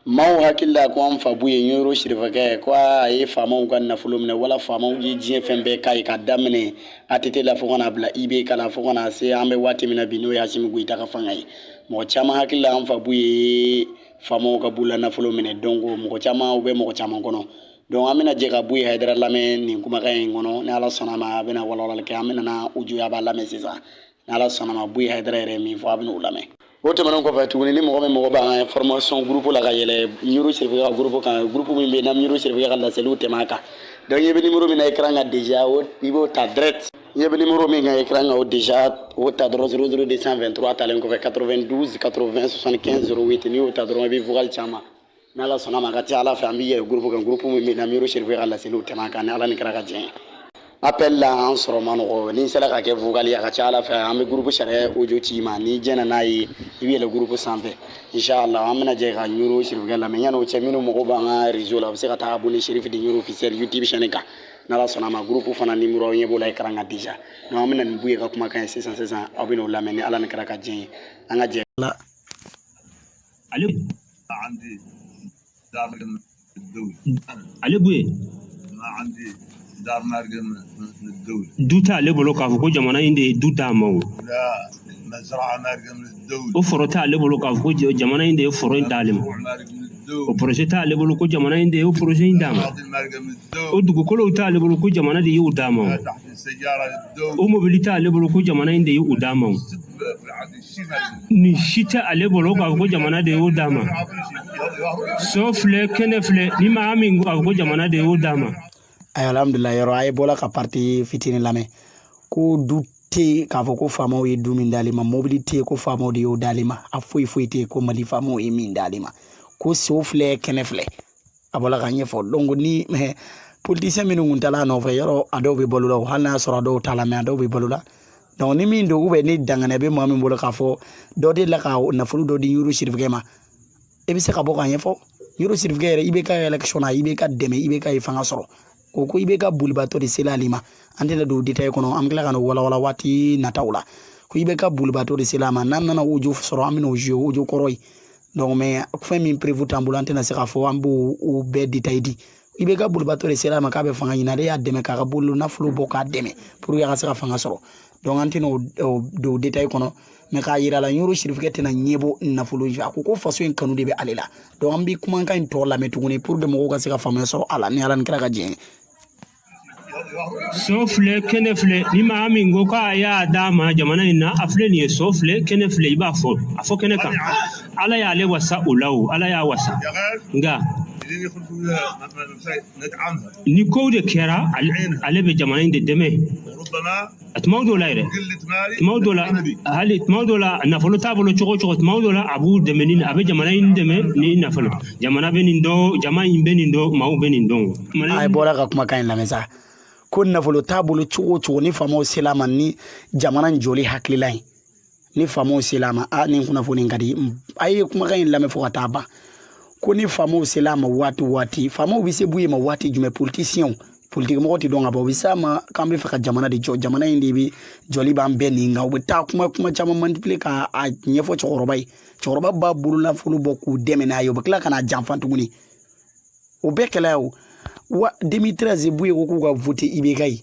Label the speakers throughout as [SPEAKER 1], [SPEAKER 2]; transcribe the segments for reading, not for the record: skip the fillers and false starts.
[SPEAKER 1] Maaw hakili la ko an fa Buye Ɲoro Sirifakɛ ko a ye faamaw ka nafolo minɛ wala faamaw ye diɲɛ fɛn bɛɛ k'a ye ka daminɛ ATT la fo ka n'a bila IBK la fo ka na se an bɛ waati min na bi, n'o ye Asimi Goyita ka fanga ye. Mɔgɔ caman hakili la an fa Buye ye faamaw ka bolola nafolo minɛ. Donc mɔgɔ caman, u bɛ mɔgɔ caman kɔnɔ. Donc an bɛna jɛ ka Buye Hayidara lamɛn nin kumakan in kɔnɔ. Ni Ala sɔnna a ma, a bɛna walawalali kɛ. An bɛna na audio a b'a lamɛn sisan. Ni Ala sɔnna a ma, Buye Hayidara yɛrɛ ye min fɔ, a bɛna o lamɛn. O tɛmɛnen kɔfɛ tuguni, ni mɔgɔ min mɔgɔ b'an ka information groupe la, ka yɛlɛ Ɲoro Sirifakɛ ka groupe kan, groupe min bɛ yen n'an Ɲoro Sirifakɛ ka laseliw tɛmɛ a kan. Donc i bɛ numéro min na écran kan déjà, o i b'o ta direct. I bɛ numéro min kan écran kan, o déjà o ta dɔrɔn, 00 223 talen kɔfɛ, 92 80 75 08. N'i y'o ta dɔrɔn, i bɛ vocal caman. N'Ala sɔnna ma, a ka ca Ala fɛ, an bɛ yɛlɛ groupe kan, groupe min bɛ yen n'an Ɲoro Sirifakɛ ka laseliw tɛmɛ a kan. Ni Ala ni kɛra ka diɲɛ ye, appel la an sɔrɔ ma nɔgɔ. N'i sera ka kɛ vocal ye, a ka ca Ala fɛ, an bɛ groupe sariya audio ci i ma. N'i jɛnna n'a ye, i bɛ yɛlɛ groupe sanfɛ, inshallah. An bɛna jɛ ka Ɲoro Sirifakɛ lamɛn. Yanni o cɛ, minnu mago b'an ka réseau la, u bɛ se ka taa abonné Cherif de Ɲoro officiel YouTube chaîne kan. N'Ala sɔnna a ma, groupe fana numéro, aw ɲɛ b'o la écran kan déjà. Donc an bɛna nin Buye ka kumakan ye sisan sisan, aw bɛna o lamɛn. Ni Ala ni kɛra ka diɲɛ ye, an ka jɛ.
[SPEAKER 2] La
[SPEAKER 3] ale
[SPEAKER 4] عندي دار من الدولة.
[SPEAKER 3] Ale Buye.
[SPEAKER 4] ما عندي دار مارقة من الدولة.
[SPEAKER 3] Du t'ale bolo k'a fɔ ko jamana in de ye du d'a ma o.
[SPEAKER 4] ولا مزرعة مارقة من الدولة.
[SPEAKER 3] O foro t'ale bolo k'a fɔ ko jamana in de ye foro in d'ale ma.
[SPEAKER 4] مشروع مارقة من
[SPEAKER 3] O
[SPEAKER 4] الدولة.
[SPEAKER 3] projet t'ale bolo ko jamana in de ye o projet in d'a ma.
[SPEAKER 4] أراضي مارقة من
[SPEAKER 3] O
[SPEAKER 4] الدولة.
[SPEAKER 3] dugukolow t'ale bolo ko jamana de y'o d'a ma.
[SPEAKER 4] لا
[SPEAKER 3] O
[SPEAKER 4] تحت السيارة
[SPEAKER 3] o
[SPEAKER 4] للدولة.
[SPEAKER 3] mobili t'ale bolo ko jamana in de y'o d'a ma. O
[SPEAKER 4] عندي شيء مارقة.
[SPEAKER 3] Nin si tɛ ale bolo k'a fɔ ko jamana de y'o d'a ma. So filɛ, kɛnɛ filɛ, ni maa min ko k'a fɔ ko jamana de y'o d'a ma.
[SPEAKER 2] Ayiwa, alhamdulilah. Yɔrɔ a ye bɔla ka partie fitinin lamɛn ko du tɛ yen k'a fɔ ko faamaw ye du min d'ale ma, mobili tɛ yen ko faamaw de y'o d'ale ma, a foyi foyi tɛ yen ko Mali faamaw ye min d'ale ma, ko so filɛ, kɛnɛ filɛ. A bɔla ka ɲɛfɔ. Donc ni politicien minnu kun taala a nɔfɛ, yɔrɔ a dɔw bɛ balo la o, hali n'a y'a sɔrɔ a dɔw t'a la, mais a dɔw bɛ balo la. Donc ni min don, ou ni danganiya bɛ maa min bolo k'a fɔ dɔ delila ka nafolo dɔ di Ɲoro Sirifakɛ ma, e bɛ se ka bɔ k'a ɲɛfɔ. Ɲoro Sirifakɛ yɛrɛ, i bɛ ka élection na, i bɛ ka dɛmɛ, i bɛ ka ye fanga sɔrɔ, o ko i bɛ ka bolibatɔ de sela ale ma. An tɛna don détail kɔnɔ, an bɛ tila ka n'o walawala waati nataw la, ko i bɛ ka bolibatɔ de sela a ma. N'an nana audio sɔrɔ, an bɛna o jouer, audio kɔrɔ ye. Donc mais fɛn min preuve t'an bolo, an tɛna se k'a fɔ an b'o o bɛɛ détail di. I bɛ ka bolibatɔ de sela a ma k'a bɛ fanga ɲini, ale y'a dɛmɛ k'a ka bolo nafolo bɔ k'a dɛmɛ pour que a ka se ka fanga sɔrɔ. Donc an tɛna o don détail kɔnɔ, mais k'a yira la, Ɲoro Sirifakɛ tɛna ɲɛbɔ nafolo in fɛ. A ko ko faso in kanu de bɛ ale la. Donc an bɛ kumakan in tɔ lamɛn tuguni pour que mɔgɔw ka se ka faamuya sɔrɔ a la. Ni Ala ni kira ka diɲɛ.
[SPEAKER 3] So filɛ, kɛnɛ filɛ, ni maa min ko k'a y'a d'a ma jamana in na, a filɛ nin ye, so filɛ, kɛnɛ filɛ, i b'a fɔ a fɔ kɛnɛ kan. Ala y'ale wasa o la, o Ala y'a wasa.
[SPEAKER 4] يا غير
[SPEAKER 3] Nka
[SPEAKER 4] اللي يخلفوا ندعمها.
[SPEAKER 3] ni kow de kɛra, ale bɛ jamana in de dɛmɛ.
[SPEAKER 4] وربما
[SPEAKER 3] A tuma dɔw la yɛrɛ,
[SPEAKER 4] قلة مالي
[SPEAKER 3] tuma dɔw la, hali tuma dɔw la nafolo t'a bolo cogo o cogo, tuma dɔw la a b'u dɛmɛ ni a bɛ jamana in dɛmɛ ni nafolo. Jamana bɛ nin dɔn, jama in bɛ nin dɔn, maaw bɛ nin dɔn.
[SPEAKER 2] A ye bɔra ka kumakan in lamɛn sa, ko nafolo t'a bolo cogo o cogo, ni faamaw sela a ma ni jamana in jɔli hakilila ye, ni faamaw sela a ma a nin kunnafoni ka di. A ye kumakan in lamɛn fo ka taa ban, ko ni faamaw sela a ma waati o waati, faamaw bɛ se Buye ma waati jumɛn? Politicienw, politiki mɔgɔw tɛ dɔn ka ban, u bɛ s'a ma k'an bɛ fɛ ka jamana de jɔ, jamana in de bɛ jɔli b'an bɛɛ nin kan. U bɛ taa kuma kuma caman manipuler k'a ɲɛfɔ cɛkɔrɔba ye. Cɛkɔrɔba b'a bolonafolo bɔ k'u dɛmɛ n'a ye, u bɛ tila ka n'a janfa tuguni. O bɛɛ kɛlɛ o wa. 2013, Buye ko k'u ka voter IBK ye.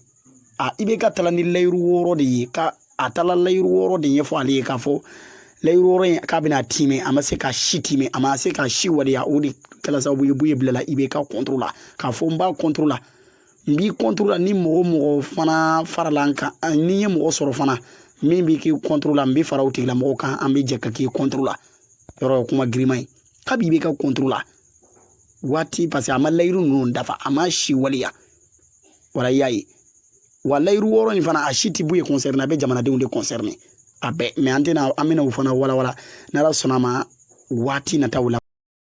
[SPEAKER 2] A IBK taara ni layiru 6 de ye, ka a taara layiru 6 de ɲɛfɔ ale ye, k'a fɔ layiru 6 in k'a bɛna timɛ. A ma se ka si timɛ, a ma se ka si waleya. O de kɛra sababu ye Buye bilala IBK contre la, k'a fɔ n b'a contre la, n b'i contre la. Ni mɔgɔ mɔgɔ fana farala n kan, ni n ye mɔgɔ sɔrɔ fana min b'i k'i contre la, n bɛ fara o tigilamɔgɔ kan, an bɛ jɛ ka k'i contre la. Yɔrɔ o kuma girinman ye k'a b'i ka contre la waati, parce que a ma layiru ninnu dafa, a ma si waleya. Wala i y'a ye wa, layiru 6 in fana, a si ti Buye concerné, a bɛ jamanadenw de concerné a bɛɛ. Mais an tɛna, an bɛna o fana walawala n'Ala sɔnna a ma waati nataw la.